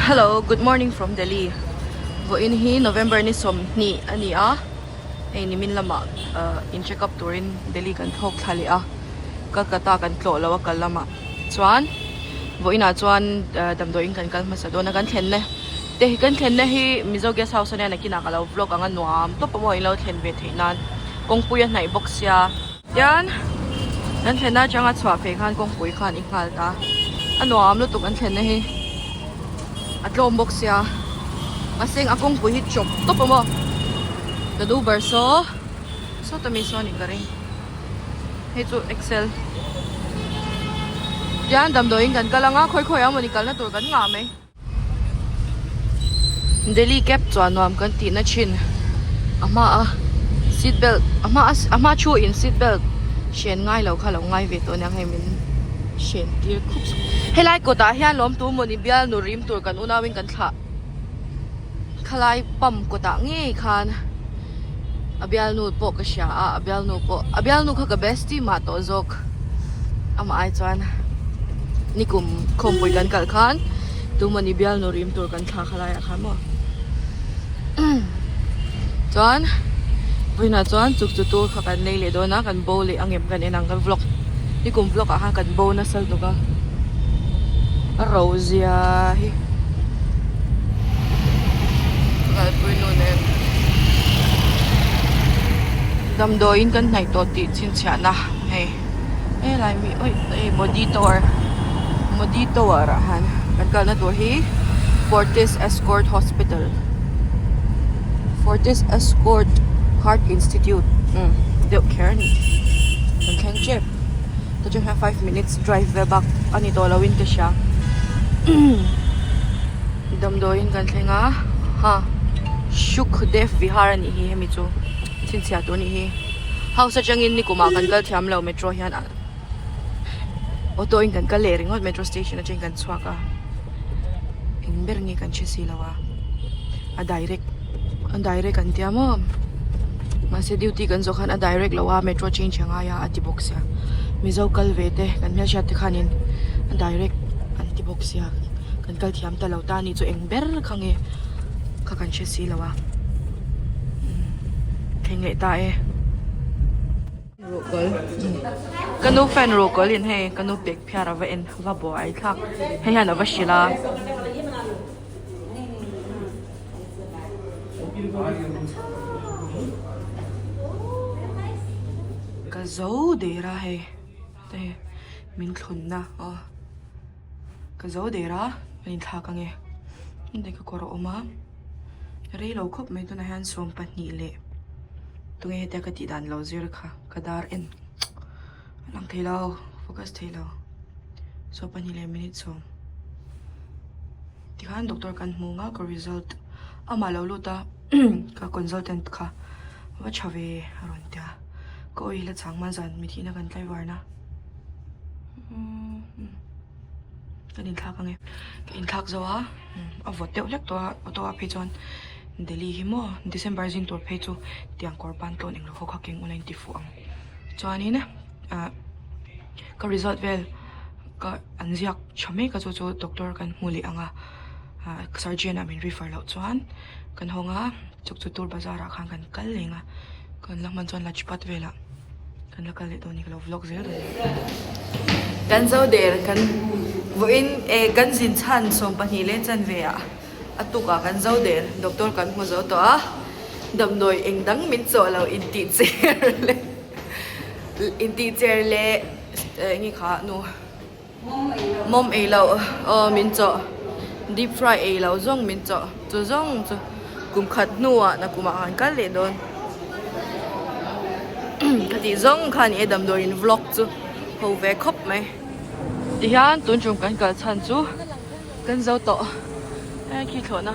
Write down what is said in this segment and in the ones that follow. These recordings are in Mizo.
Hello, good morning from Delhi. Vawiin hi November ni 20 a ni a, hei nimin lamah ah in check up turin Delhi kan thlawk thla leh a, Calcutta kan tlawh lo a kal lamah chuan vawiinah chuan ah damdawiin kan kal hmasa dawn a, kan thlenna te kan thlenna hi Mizo guest house ania nakinah ka lo vlog ang a nuam tawp a maw in lo thlen ve theih nan kawngpui a hnaih bawk sia. Tian kan thlenna atanga chhuah phei khan kawngpui khan i nghal ta a nuam lutuk an thlenna hi a tlawm bawk sia mahse a kawngpui hi chawp tawp a maw ka duh ber saw saw ta mi saw a nih ka ring hei chu excel tian damdawiin kan kal anga khawi khawi ah mawni kalna tur kan ngah mai. Delhi cab chuan nuam kan tih na thin a hma a seat belt a hma a hma thu in seat belt hren ngai lo kha lo ngai ve tawh aniang hei min hren tir khup helai kawtah hian lawm tu mawni bial nu rim tur kan unau in kan thlah khalai pump kawtah ngei khan a bialnu pawh ka hria a a bialnu pawh a bialnu kha ka bestie mah tawh zawk amah ai chuan nikum khawmpui kan kalh khan tumani bialnu rim tur kan thla kha laiah khan maw chuan vawiinah chuan chuk chu tur kha kan nei leh dawn a kan bo leh ang em kan en ang kan vlog nikum vlog ah khan kan bo nasa lutuk a a ro zia hi. Kalpui nu nen damdawiin kan hnaih tawh tih chhinchhiahna hei helai mi awi hei Modi tower Modi tower ah hian kan kalna tur hi Fortis Escort Hospital Fortis Escort Heart Institute umm deuh kher a ni kan thleng tep. Ta chu hian 5 minutes drive vel bak a ni tawh loin ka hria damdawiin kan thleng a ha Sukhdev Vihar a nih hi hemi chu chhinchhiah tur a nih hi house atangin nikumah kan kal thiam lo metro hian auto in kan kal leh ringawt metro station atangin kan chhuak a eng ber nge kan hre si lo a a direct a direct an tia maw mahse duty kan zawh khan a direct lo a metro change a ngai a a ti bawk sia mizo kal ve te kan hmelhriat te khanin a direct an ti bawk sia kan kal thiam ta lo ta a nih chu eng ber kha nge kha kan hre si lo a thleng leh ta e. Ruhkawl ka nu fan ruhkawl in hei ka nu pek phiar ava en va buai thlak hei hian ava hrilh a. Ka zo der a hei te min thlun na aw ka zo der a ka inthlak ange heng ka kawr a awm a rei lo khawp mai tunah hian 12 leh tunge hetia ka tih dan lo zir kha ka dar en a lang thei lo focus thei lo 12 leh minute 10. Tikhan doctor kan hmu nga ka result amah lo lut a ka consultant kha va tha ve a rawn ti a ka awi la chang man zan mi thihna kan tlaivarna kan inthlak ange ka inthlak zo a a vawt deuh hlek tawh a auto ah phei chuan Delhi hi maw December zing tur phei chu tiang kawr ban tlawn englo ho kha keng ula in ti fuh ang chuanin ah ka result vel ka an ziak tha mek a chu chu doctor kan hmu leh ang a ah surgeon ah min refer loh chuan kan hawng a chuk chu tur bazar ah khan kan kal leng a kan la hman chuan lajpat velah kan la kal leh dawn a ni ka lo vlog zel dawn a ni. Kan zo der kan vawiin eh kan zin chhan 12 leh chanve ah a tukah kan zo der doctor kan hmu zo tawh a damdawi eng dang min chawh lo intih cher leh intih cher leh eng nge kha nu. Mawm ei loh aw min chawh deep fry ei loh zawng min chawh chu zawng chu kum khat hnuah na kumah khan kal leh dawn ka tih zawng kha ni e damdawiin vlog chu ho ve khawp mai tihian tun tum kan kal chhan chu kan zo tawh e khi thlawhna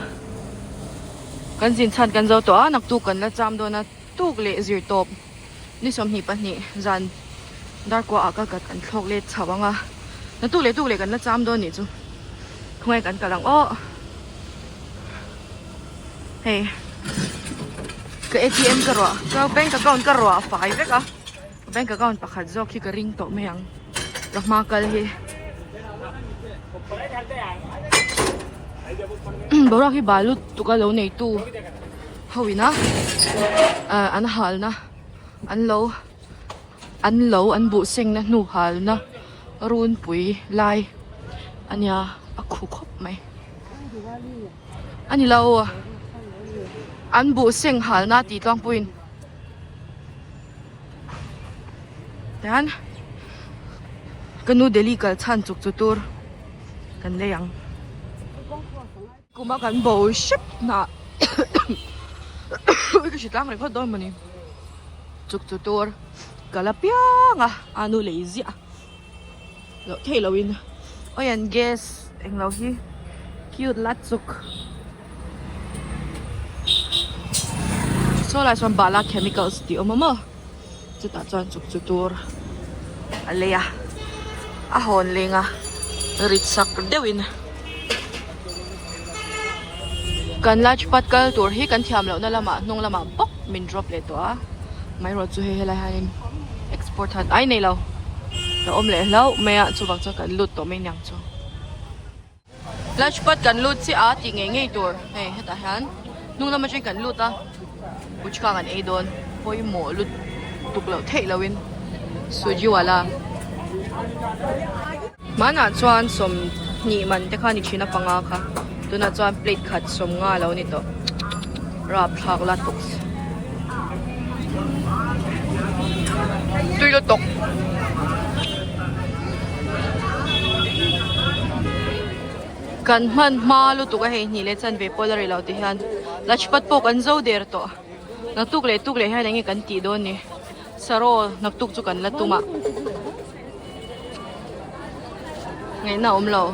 kan zin chhan kan zo tawh a naktuk kan la cham dawn a tuk leh zir tawp. Ni 22 zan darkua ah ka kat kan thlawk let chho ang a na tuk leh tuk leh kan la cham dawn nih chu khawnge kan kal ang aw hei ka atm ka ruah ka bank account ka ruah fai vek a bank account pakhat zawk hi ka ring tawh mai ang ka hma kal hi. Boruak hi bal lutuk a lo neitu ho ina ah an halna an lo an lo an buh sengna hnu halna runpui lai a nia a khu khawp mai a ni lo an buh seng halna tih tlangpuiin tihian ka nu Delhi kal chhan chuk chu tur kan lei ang. Kuma kan bo hrep hnah ka hre tlang reng phawt dawn mawni chuk chu tur ka la piang a a nu lei ziah loh theih loh in awi an gas englo hi cute la chuk saw lai sawn bala chemicals tih a awm a maw chutah chuan chuk chu tur a lei a a hawn leng a rit sak deuh in kan lajpat kal tur hi kan thiam loh na lamah hnung lamah bawk min drop leh tawh a amaherawh chu hei helai hianin export han ai nei lo a awm leh hlauh mai a chuvang chuan kan lut tawh mai aniang chu. Lajpat kan lut chiah a tih ngei ngei tur hei hetah hian hnung lam atangin kan lut a puchka kan ei dawn pawimawh lut tuk loh theih lohin Sujiwala hmanah chuan sawmhnih man te kha ni thin a panga kha tunah chuan plate khat sawmnga lo ni tawh rapthlak la tuk tui lutuk. Kan hman hma lutuk a hei hnih leh chanve pawl a ri lo ti hian Lajpat pawh kan zo der tawh naktuk leh tuk leh hian enge kan tih dawn ni saraw naktuk chu kan la tum a ngaihna a awm lo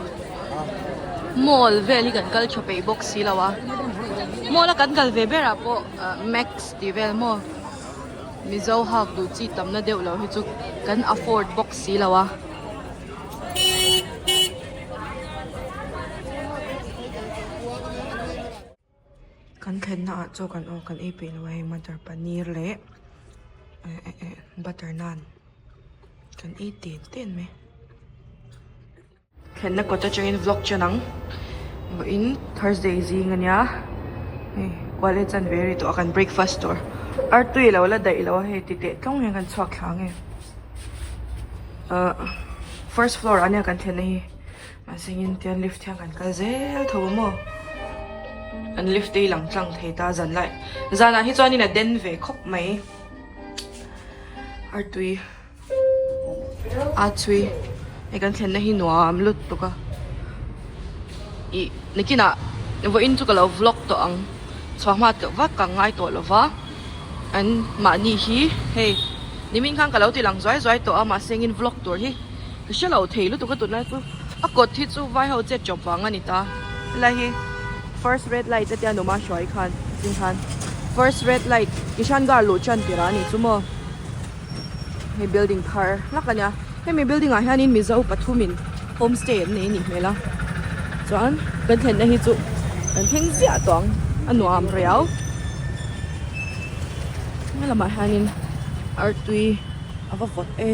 mall vel hi kan kal tha peih bawk si lo a mall a kan kal ve berah pawh max tih vel maw. Mizo hak duh chi tamna deuh loh hi chu kan afford bawk si lo a. Kan thlenna ah chaw kan aw kan ei peih lo a hei matar paneer leh butter naan kan ei ten ten mai. Thlenna kawt atangin vlog chen ang vawiin Thursday zing ania hei kual e chan ve ri tawh a kan breakfast tur artui alo la daih lo a hei ti teh tlawng hian kan chhuak thla ange ahh first floor ah ania kan thlenna hi mahse engin tian lift hian kan kal zel tho a maw an lift te hi lang tlang thei ta zan lai zanah hi chuanin a den ve khawp mai artui. A chhui hei kan thlenna hi nuam lutuk a ih nakinah vawiin chu ka lo vlog tawh ang chhuah hma teuh vak ka ngai tawh lo va an mahni hi hei nimin khan ka lo ti lang zuai zuai tawh a mahse engin vlog tur hi ka hre lo thei lutuk a tunlai chu a kawt hi chu vai ho chet chawp vang a ni ta helai hi first red light atia numa hruai khan zing khan first red light Kishangarh luh tan tirh a nih chu maw. Hei building thar hlak a nia hemi building ah hianin mizo pathumin homestay an nei a nih hmel a chuan kan thlenna hi chu kan thleng ziah tawh ang a nuam riau he lamah hianin artui a va vawt e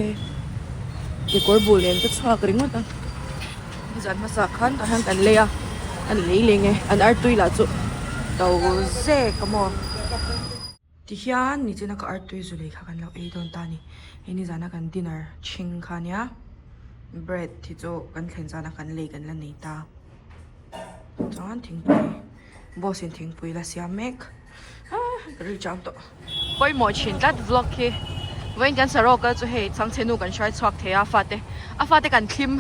kekawr bul nen ka chhuak ringawt a nizan hmasa khan tah hian kan lei a an lei leng e an artui lah chu to zek a maw. Tihian nichina ka artui zu lei kha kan lo ei dawn ta a ni. Hei nizana kan dinner chhing kha ania bread hi chu kan thlen zana kan lei kan la nei ta. Chuan thingpui boss in thingpui la siam mek ah ka rilru chang tawh. Pawimawh thin tlat vlog hi vawiin kan sarawk kal chu hei chhangchhe nu kan hruai chhuak thei a fate a fate kan thlim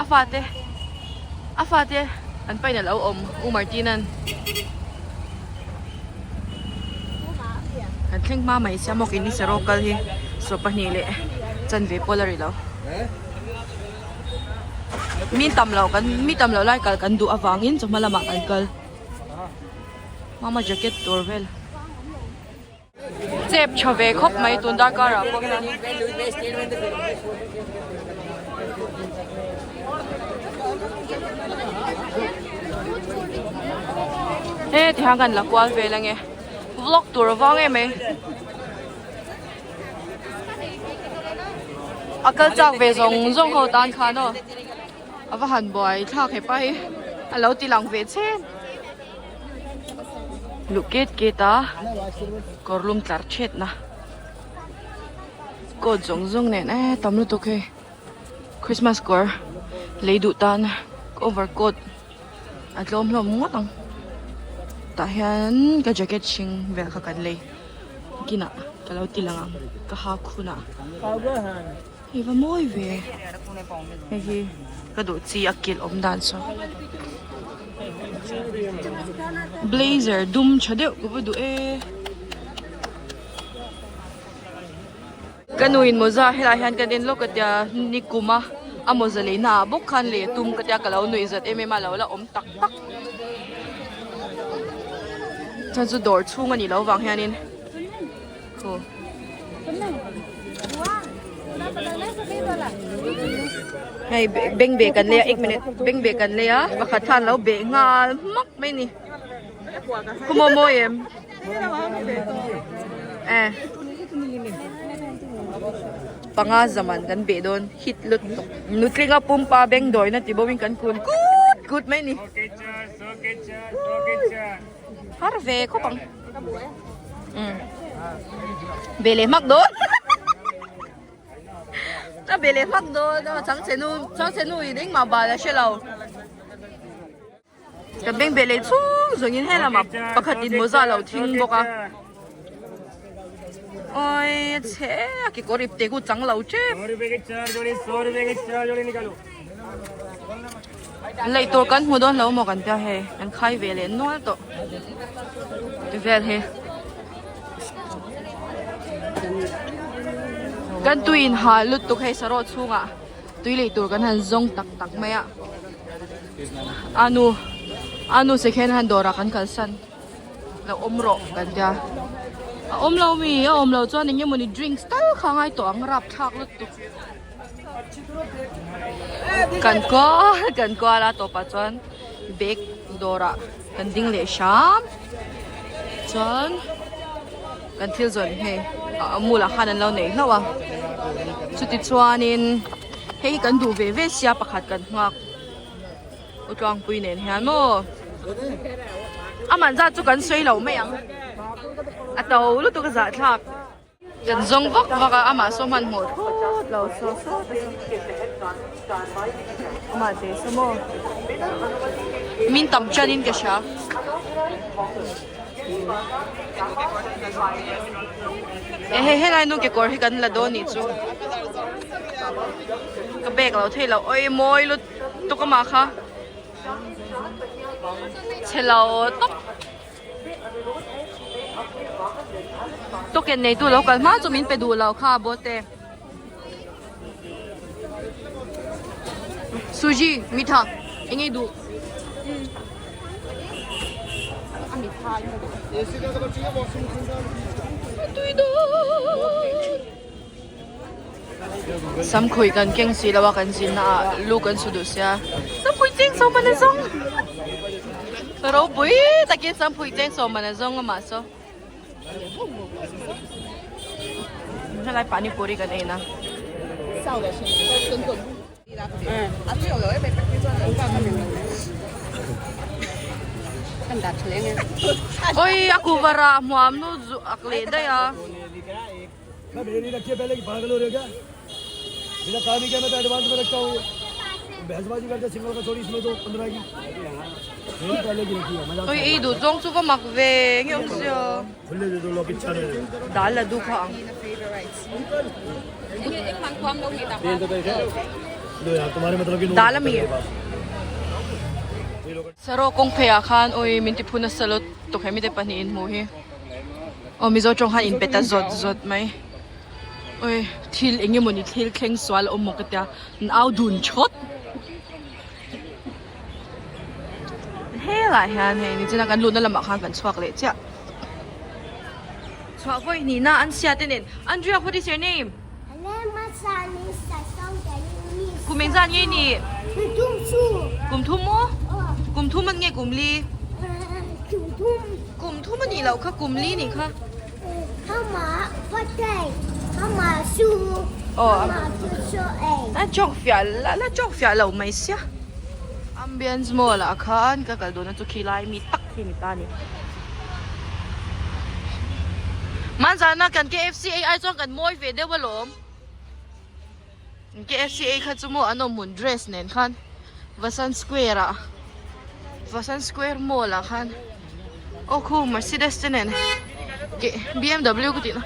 a fate a fate an pain alo awm U Martina'n. Kan thleng hma mai sia maw keini saraw kal hi saw pahnih leh chanve pawl a ri lo. Mi tam lo kan mi tam lo lai kal kan duh avangin chawhma lamah kan kal. Mama jacket tur vel. Chep tha ve khawp mai tun darkar ah pawh hian. He ti hian kan la kual vel ange vlog tur avang em mai a kal chak ve zawng zawng ho tan khan aw a va han buai thlak hepa hi. A lo ti lang ve chen. Luh ket ket a kawr lum tlar thet na coat zawng zawng nen e tam lutuk hei Christmas kawr lei duh tan over coat a tlawm hlawm ngawt ang tah hian ka jacket hring vel kha kan lei kinah ka lo ti lang ang ka hak hunah. Hei va mawi ve hei hi ka duh chi a kilh awm dan saw blazer dum tha deuh ka va duh e ka nu in mawza helai hian kan en lawk a tia ni kum a a mawza lei na ah bawk khan lei a tum ka tia ka lo nuih zat em em a lo la awm tak tak chuan chu dawr chhung a nih loh vang hian in. Hei beng beh kan lei a ek minute beng beh kan lei a pakhat khan lo beh nghal hmak mai ni khaw maw mawi em e panga zaman kan beh dawn hit lut tawp nutlinga pumpa beng dawina ti bawkin kan kun kut kut mai ni har ve khawp ang. Be leh hmak dawn A be leh hmak dawn a changchhe nu changchhe nu in engmah bal a hre lo Ka beng be leh chhung zawng in helamah pakhat in mawza lo thing bawk a Awii a chhe a kekawr ip te khu chang lo tep. Lei tur kan hmu dawn lo maw kan tia hei kan khai ve leh nual tawh ti vel hi kan tui in hal lutuk hei saraw chhungah tui lei tur kan han zawng tak tak mai a anu anu second hand dawrah kan kalsan lo awm rawh kan tia a awm lo mi a awm lo chuan eng emawni drinks tal kha a ngai tawh ang rapthlak lutuk. Kan kual kan kual a tawpah chuan bag dawrah kan ding leh hram chuan kan thil zawn hei a mulah khan an lo nei hlauh a chuti chuanin hei hi kan duh ve ve sia pakhat kan nghak Utluangpui nen hian maw a man zat chu kan sawi lo mai ang a to lutuk a zahthlak. Kan zawng vak vak a, amah saw hmanhmawh thut lo saw sawt a saw. Amah te saw maw? Min tam ṭan in ka hria. E hei helai nu kekawr hi kan la dawn nih chu. Ka bag lo thei lo, oi mawi lutuk amah kha. Chhe lo tawp. Token neitu lo kal hma chu min pe duh lo kha bawte. Suji mitha eng nge duh? Tui dawn. Samkhuih kan keng si lo a kan zinna ah lu kan su duh sia Samkhuih cheng sawm man a zawng ropui takin Samkhuih cheng sawm man a zawng a mah saw helai pani puri kan ein a. Oi a kuvar ah hmuam nu zu ak leh daih a. Oi ei duh zawng chu va mak ve nge awm sia. Dal la duh kha ang. Dal a mi. Saraw kawng phei ah khan oi min ti phun nasa lutuk he mite pahnihin hmuh hi. Aw Mizo tawng khan inpe ta zawt zawt mai. Oi thil eng emawni thil thleng sual a awm maw ka tia an au dun thawt. Helaiah hian hei nichina kan luhna lamah khan kan chhuak leh chiah. Chhuah vawi hnihna an sia te nen Andrea what is your name? Kum engzat nge ni? Kum thum maw? Kum thum an nge kum li? Kum thum a nih loh kha kum li nih kha. Aw a chawk fiah la chawk fiah lo mai sia. Ambience Mall ah khan ka kal duhna chu khilai mi tak khi ni ta a ni. Hmanzana kan KFC ei ai chuan kan mawi ve deuh alawm. KFC ei kha chu maw an awm hmun dress nen khan Vasant Square ah Vasant Square Mall ah khan aw khu Mercedes te nen BMW ka tih na.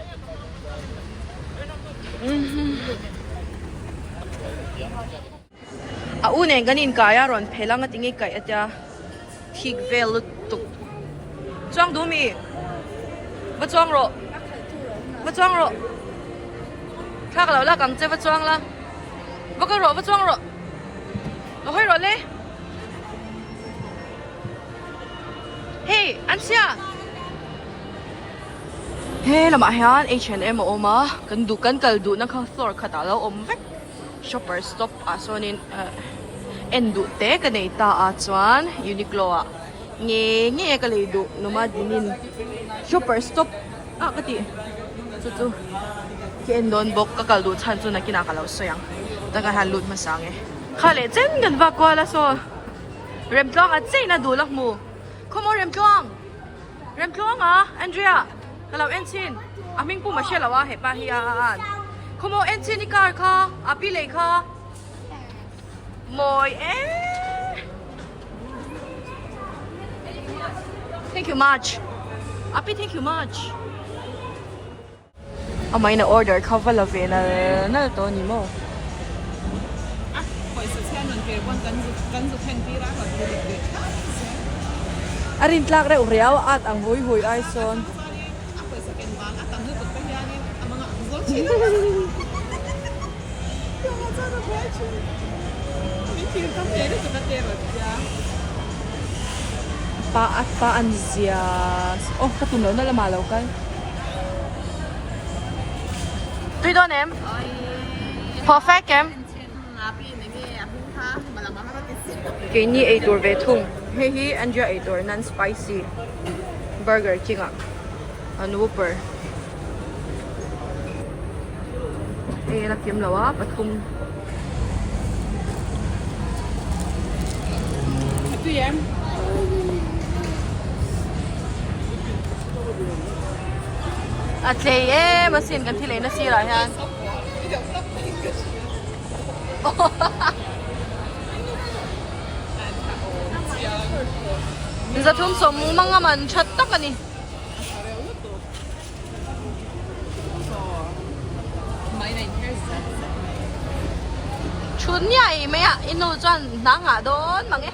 A u nen kan inkai a rawn phel ang a ti nge kaih a tia thik vel lutuk chuang duh mi va chuang rawh va chuang rawh thlak lo lak ang che va chuang la va kal rawh va chuang rawh lo hawi rawh le hei an chhia he lamah hian H and M a awm a kan duh kan kal duhna kha floor khatah a lo awm vek. Shopper stop ah sawnin en duh te ka nei ta a chuan Uniqlo ah nge nge ka lei duh numa dinin shopper stop ah ka tih chu chu ka en dawn bawk ka kal duh chhan chu nakinah ka lo sawi ang taka hian lut hmasa ang e kha leh chen kan vak kual a saw Remtluang a cheina duh la hmu khawmaw Remtluang. Remtluanga, Andrea, ka lo en chhin, a hming pum a hre lo a hepa hi a Khawmaw en chhin i car kha, a pi lei kha mawi e Thank you much Api thank you much Amahin a order kha va la ve nal nal tawh a ni maw? A pawisa chhian rawn pe pawn kan zuk kan zuk hen tir a rawn ti dik ve thlap zel. A rin tlak reuh riau a at ang hui hui ai sawn. A chuanin a pawisa ken vang a tam lutuk te hianin a manga ang zawk thin a. Tiangah chuan a buai thin. Min thil tam ve lutuk a te rawn tia. Pa at pa an zia aw ka tum lohna lamah a lo kal. Tui dawn em? Perfect em? Keini ei tur ve thung. Hei hi Andrea ei tur non spicy burger king ah an whopper. Hei la kim lo a pathum. A tlei em asin kan thil ei na sirah hian. Zathum sawm manga man tha tak a ni. Chhun ngiai mai a i nu chuan hna nghah dawn mang e.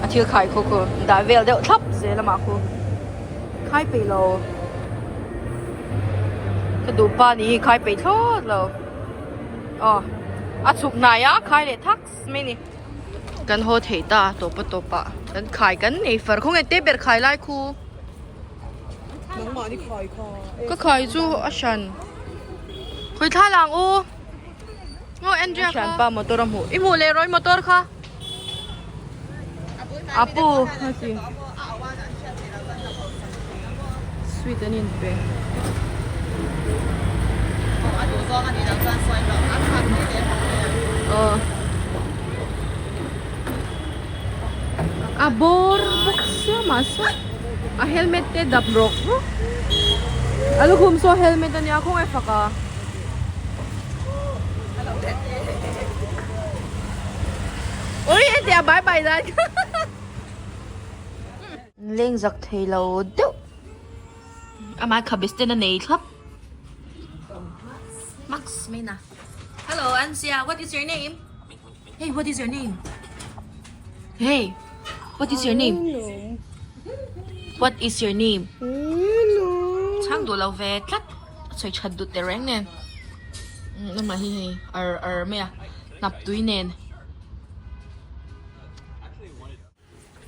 A thil khai khu khu dah vel deuh thlap zel amah khu khai peih lo ka duh pa ni hi khai peih thlawt lo aw a chhuk hnai a khai leh thak mai a ni kan haw thei ta tawp a tawp ah kan khai kan nei far khawnge te ber khai lai khu. Ka khai chu a hran khawi thla lang u ngaw Andrea kha pa motor a hmuh i hmuh leh rawih motor kha a pu a ti sweet an in pe aw a bawr bawk sia mahse a helmet te dap rawk rawk a lukhum saw helmet ania khawngaih fak a ui heti a bye bye dan leng zak thei lo deuh amah khabis ten a nei thlap max mai na hello Ansia what is your name Hey, what is your name? Hey, what is your name? What is your name? Chhang duh lo ve tlat. A sawi that duh teh reng nen. Amah hi hei ar ar mai a, hnap tui nen.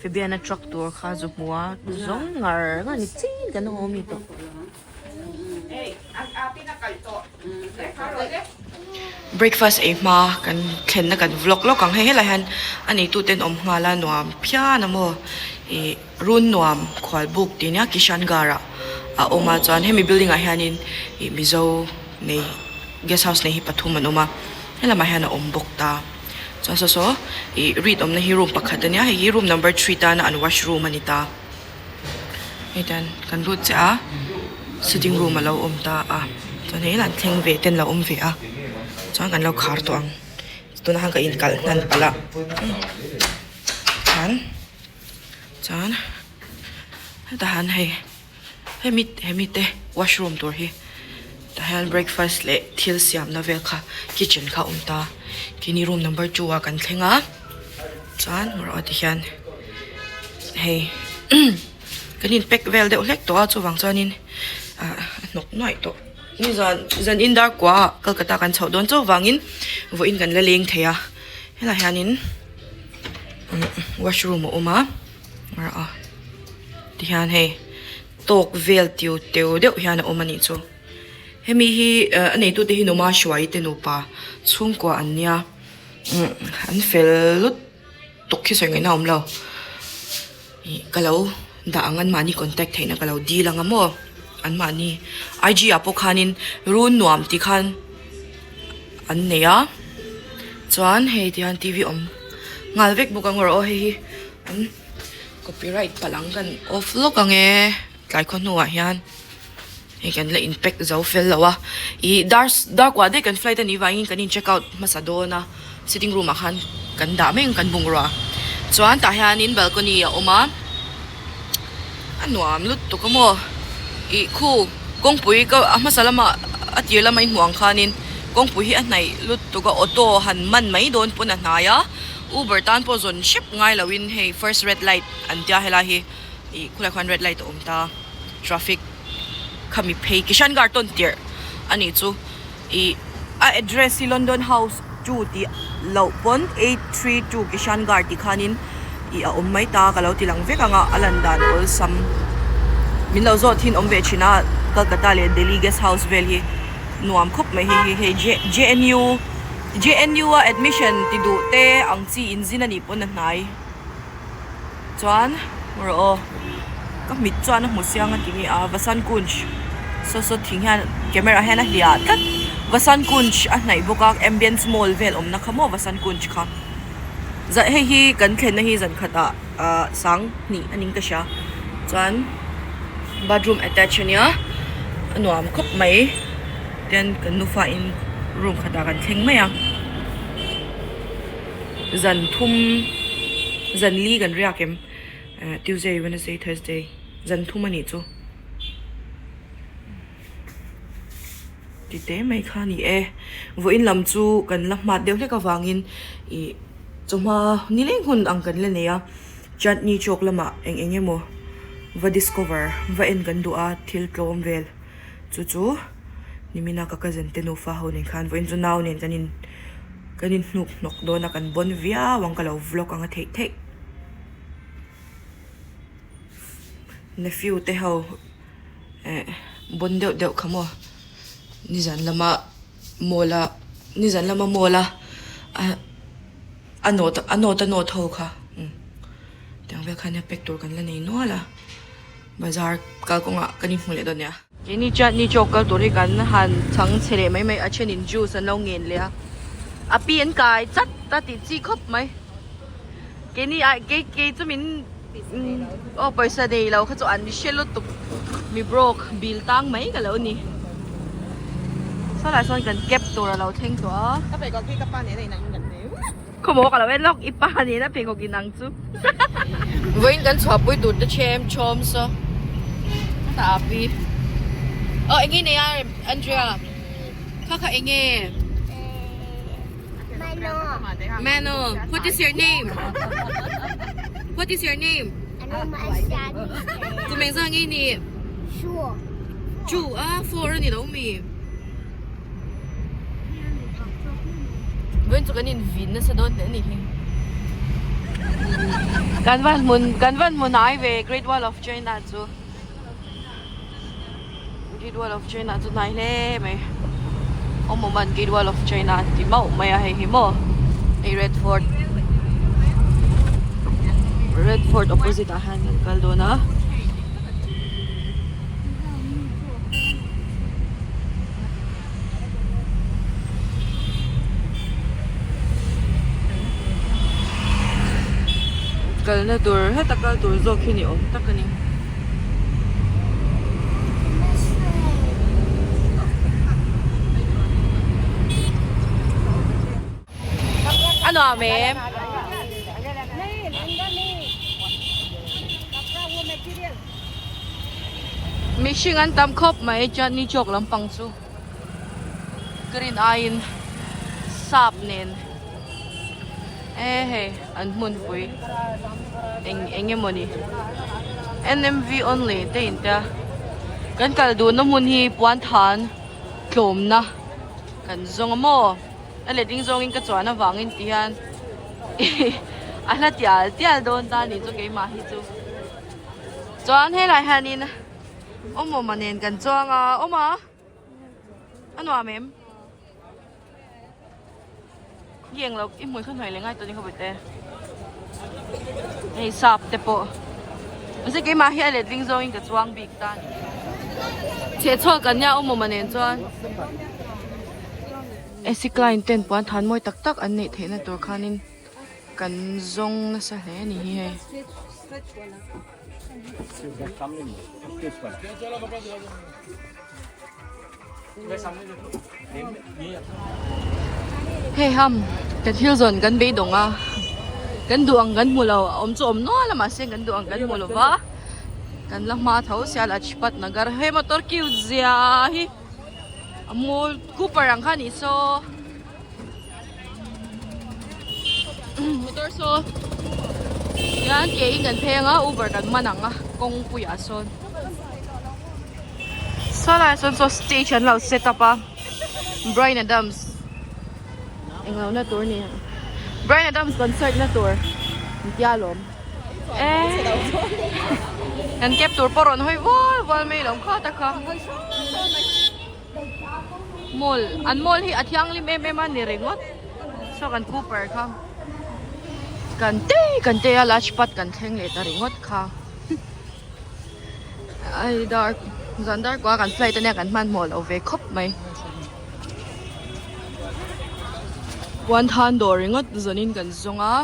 Fabiana truck tur kha zu hmu a, zawng ngar ngar ni chin kan awm ni tawh. Breakfast ei hma kan thlenna kan vlog lawk ang hei helai hian a neitu ten awm nghal a nuam phian a maw ih run nuam khual buk tih nia Kishangarh ah. a awm a chuan hemi building ah hianin ih mizo nei guest house nei hi pathum an awm a helamah hian a awm bawk ta chuan saw saw ih read awmna hi room pakhat ania hei hi room number three tana an washroom a ni ta hei tan kan lut chiah a sitting room alo awm ta a chuan hei an thleng ve te an lo awm ve a chuan kan lo khar tawh ang tunah khan ka inkalh hnan palh a chuan chuan hetah hian hei hemi hemi te washroom tur hi tah hian breakfast leh thil siamna vel kha kitchen kha a awm ta keini room number two ah kan thleng a chuan erawh ti hian hei kan in pack vel deuh hlek tawh a chuvang chuanin ah a hnawk nuaih tawh nizan zan in dar kua ah Kolkata kan chhoh dawn chauh vangin vawiin kan la leng thei a helaiah hianin washroom a awm a a tihian hei tawk vel tiu teu deuh hian a awm a nih chu hemi hi a neitute hi numa hruai te nupa chhungkua an nia an fel lut tuk hi sawi ngaihna a awm lo ih ka lo dah ang anmahni contact theihna ka lo dil ang a maw anmahni I G ah pawh khanin run nuam tih khan an nei a chuan hei tihian T V awm nghal vek bawk ang rawh aw hei hi an copyright palh ang kan off lawk ang e tlai khaw hnuah hian hei kan la in pack zo fel lo a ih dar dar kuah daih kan flight anih vangin kan in check out hmasa dawn a sitting room ah khan kan dah mek ang kan bungrua chuan tah hianin balcony a awm a a nuam lutuk a maw ih khu kawngpui ka a hmasa lama a tir lama inhmuh ang khanin kawngpui hi a hnaih lutuk a auto han man mai dawn pawn a hnai a uber tan pawh zawn hrep ngai loin hei first red light an tia helai hi ih khulai khuan red light a awm ta traffic khami phei Kishangarh tawn tirh a nih chu ih a address hi London house two tih loh pawn 832 Kishangarh tih khanin ih a awm mai ta ka lo ti lang vek ang a a lan dan awlsam min lo zawt hin awm ve thin a Kolkata leh Delhi guest house vel hi nuam khawp mai hei hi hei J J_N_U J_N_U a admission ti duh te ang chi inzin a nih pawn a hnai. Chuan rawh aw ka mit chuan a hmu siang a ti nge a Vasant Kunj saw saw thing hian camera hian a hliah tlat Vasant Kunj a hnaih bawk a ambience mall vel awmna kha maw Vasant Kunj kha zah hei hi kan thlenna hi zan khatah ah sang hnih a ning ka hria chuan bathroom attach a nia a nuam khawp mai ten kan nufa in room khatah kan thleng mai a. Zan thum zan li kan riak em Tuesday Wednesday Thursday zan thum a nih chu ti te mai kha a ni e vawiin lam chu kan la hmat deuh hlek avangin ih chawhma nileng hun ang kan la nei a Chandni Chowk lamah eng eng emaw va discover va en kan duh a thil tlawm vel chu chu nimina ka cousin te nufa ho nen khan vawiin chu nau nen kan in. Kan in hnuk hnawk dawn a kan bawn viau ang ka lo vlog ang a theih theih. Nephew te ho eh bawn deuh deuh kha maw nizan lama mall a nizan lama mall a a note a note a note ho kha umm tiang vel khan a pack tur kan la nei nual a. Bazar kalkawngah kan inhmu leh dawn nia. Keini Chandni Chowk kal tur hi kan han chhang chhe leh mai mai a thenin juice an lo ngen leh a a pi an kai chat a tih chi khawp mai keini ah kei kei chu min aw pawisa nei lo kha chu an hre lutuk mi broke bill tang mai ka lo ni sawlai sawn kan cab tur a lo thleng tawh a. Ka pheikhawk hi ka pa nen a inang in kan nei. Khawmaw ka lo en lawk i pa nen a pheikhawk inang chu. Vawiin kan chhuahpui tur te chem chawm saw ka a pi. Aw enge nei a Andrea kha kha enge Mano. Mano what is your name what is your name Kum engzah nge ni Four. Two a four a ni lo mi. Vawiin chu kan invin nasa dawn hle a ni hi. Kan van hmun kan van hmun ai ve Great Wall of China chu Great Wall of China chu hnai hle mai awm awm an Great Wall of China an ti mauh mai a hei hi maw hei Red Fort Red Fort opposite ah hian kan kal dawn a. Kalna tur heta kal tur zawk hi ni awm tak a ni. A nuam em? Mihring an tam khawp mai Chandni Chowk lampang chu ka rin aiin sap nen e hei an hmunpui eng eng emawni N_M_V only te in tia kan kal duhna hmun hi puanthan tlawmna kan zawng a maw. A letling zawngin ka chuan avangin ti hian a hla tial tial dawn ta ni chu keimah hi chu. Chuan helai hianin awmawma nen kan chuang a, awma a nuam em? I englo i hmui kha hnuai leh ngai tawh ni khawpui te. Hei sap te pawh mahse keimah hi a letling zawngin ka chuang bik ta a ni. Chhehchhuak kan nia awmawma nen chuan. Ac client ten puan than mawi tak tak an neih theihna tur khanin kan zawng nasa hle a ni hi hei. Hei ham kan thil zawn kan beidawng a kan duh ang kan hmu lo a awm chu a awm nual a mahse kan duh ang kan hmu lo va kan la hma tho sia Lajpat Nagar hei motor cute zia hi. A mawi cooper ang kha anih saw motor saw hian ke in kan phei anga uber kan man ang a kawngpui ah sawn saw lai ah sawn saw stage an lo set up a Bryan Adams englo na tur a ni Bryan Adams concert na tur intia alawm e kan cab tur pawh rawn hawi vual vual mai lo kha tak kha mall an mall hi a thianghlim em em a ni ringawt saw kan cooper kha kan te kan te a lajpat kan thleng leh ta ringawt kha ai dar zan dar kua kan flight ania kan hmanhmawh loh ve khawp mai. Puan than dawr ringawt zawnin kan zawng a.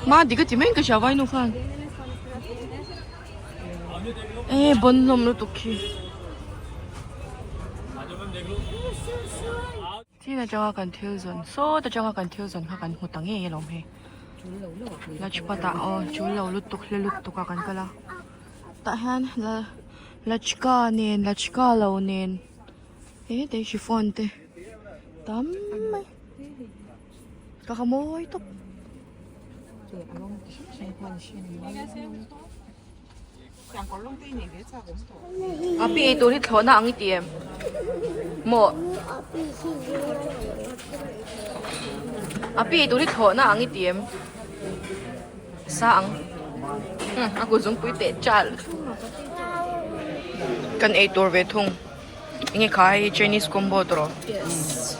Ma dik a ti mai in ka hria vainu khan e bawn hlawm lutuk khi chin atanga kan thil zawn sawt atanga kan thil zawn kha kan hmu ta ngei alawm hei Lajpat ah aw chul lo lutuk hla lutuk ah kan kal a tah hian Lajka nen Lajka lo nen he chiffon te tam mai. Ka ka mawi tawp. A pi ei tur hi thlawhna ang i ti em? Maw? A pi ei tur hi thlawhna ang i ti em? Sa ang. A kut zungpui teh chal. Kan ei tur ve thung. Enge kha hei Chinese combo tawh yes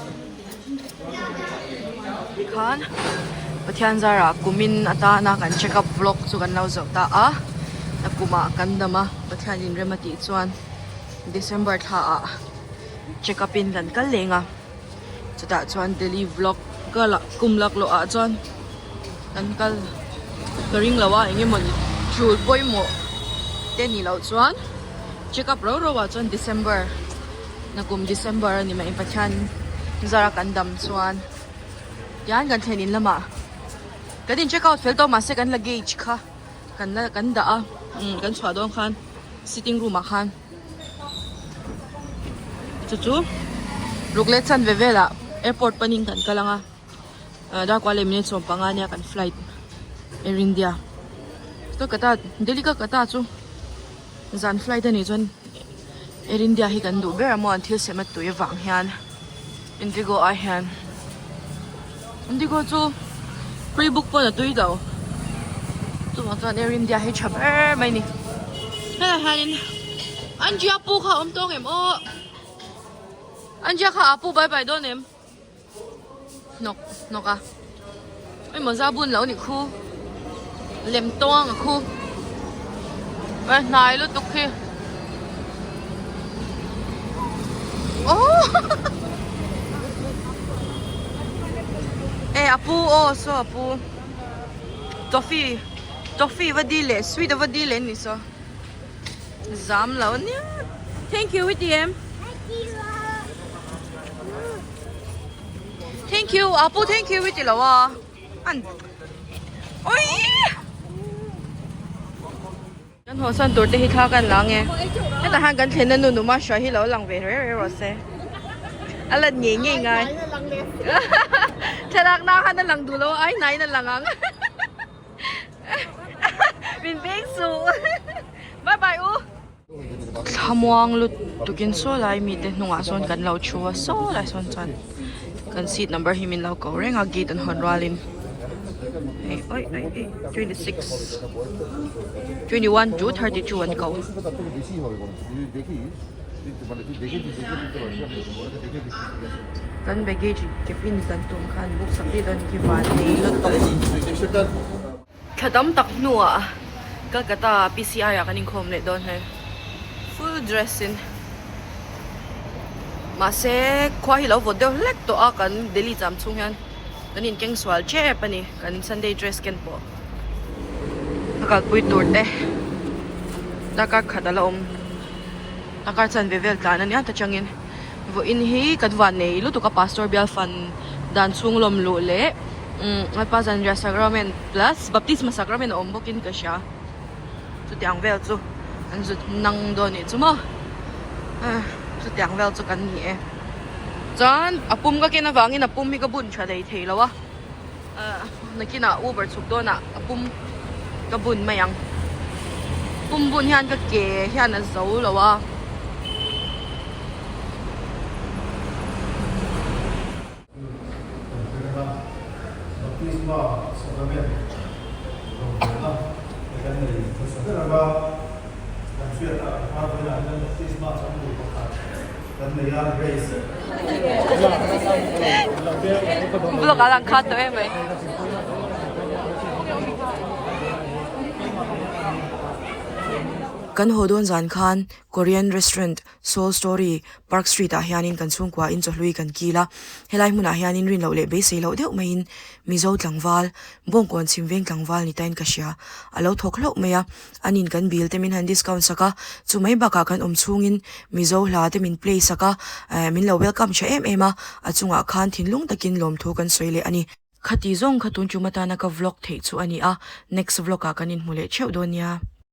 khan Pathian zarah kumin atana kan check up vlog chu kan lo zawh ta a a kumah kan dam a Pathian in rem a tih chuan December thla ah check up in kan kal leng a chutah chuan Delhi vlog ka lah kum laklawh ah chuan kan kal ka ring lo a eng emawni tul pawimawh te ni loh chuan. Check up rau rau ah chuan December nakum December a ni mai Pathian zara kan dam chuan tian kan thlen in lamah kan in check out fel tawh mahse kan luggage kha kan la kan dah a umm kan chhuah dawn khan sitting room ah khan chu chu ruk leh chanve velah airport panin kan kal ang a darkua leh minute 15 ania kan flight Air India Kolkata Delhi Kolkata chu. Zan flight a nih chuan Air India hi kan duh ber a maw an thil sem a tui avang hian Indigo ah hian Indigo chu pre book pawn a tui lo chuvang chuan Air India hi tha ber mai a ni helai hianin Anjia pu kha a awm tawng em aw Anjia kha a pu bye bye dawn em. Hnawk hnawk a hei mawza bun lo nih khu lem tawng a khu a hnai lutuk hi aww e a pu aw saw a pu toffee toffee va dil leh sweet a va dil leh ni saw zam lo ania thank you i ti em thank you a pu thank you i ti lo a an oi Kan hawsan tur te hi thla kan la nge. Hetah hian kan thlenna nu numa hruai hi lo lang ve reu reu rawh se. A lan ngei ngei ngai. Thlalak na khan a lang duh lo a, ai hnaiin a lang ang. Min beng suh. Bye bye u. Thlamuang lut tukin saw lai mite hnungah sawn kan lo thu a, saw lai sawn chuan kan seat number hi min lo ko reng a gate an hawn rualin. Hei oi oi oi 26 21 to 32 an ko. Kan baggage cabin kan tum khan book sak daih dawn khi van nei lutuk. Thla tam tak hnuah Calcutta PCI ah kan inkhawm leh dawn hei full dress in mahse khua hi lo vawt deuh hlek tawh a kan Delhi cham chhung hian kan inkeng sual tep a ni kan Sunday dress ken pawh a kalpui tur te darkar khat a la awm darkar chanve vel tlan a nia ta changin vawiin hi kan van nei lutuk a pastor bial fan dan chhung lawm luh leh umm Lalpa Zanriah Sacrament plus Baptisma Sacrament a awm bawkin ka hria chutiang vel chu an zut nang dawn nih chu maw chutiang vel chu kan ni e. Chuan a pum ka ken avangin a pum hi ka bun tha thei thei lo a nakinah Uber chhuk dawnah a pum ka bun mai ang pum bun hian ka ke hian a zo lo a. Baptisma Sacrament rawngbawlna te kan nei hmasa ber anga kan hriat ah hma vawiinah hian Baptisma changtu pakhat kan nei a Grace. Vlog a lang khat tawh em mai. Kan haw dawn zan khan Korean restaurant Seoul Story, Park Street ah hianin kan chhungkua in chawhlui kan kil a, helai hmunah hianin rin loh leh beisei loh deuh maiin Mizo tlangval, Bawngkawn chhim veng tlangval ni tain ka hria, a lo thawk hlauh mai a, anin kan bill te min han discount sak a, chu mai bakah kan awm chhungin Mizo hla te min play sak a, eh min lo welcome tha em em a, a chungah khan thinlung takin lawmthu kan sawi leh a ni. Khati zawng kha tun tum atana ka vlog theih chu a ni a, next vlog ah kan inhmu leh theuh dawn nia.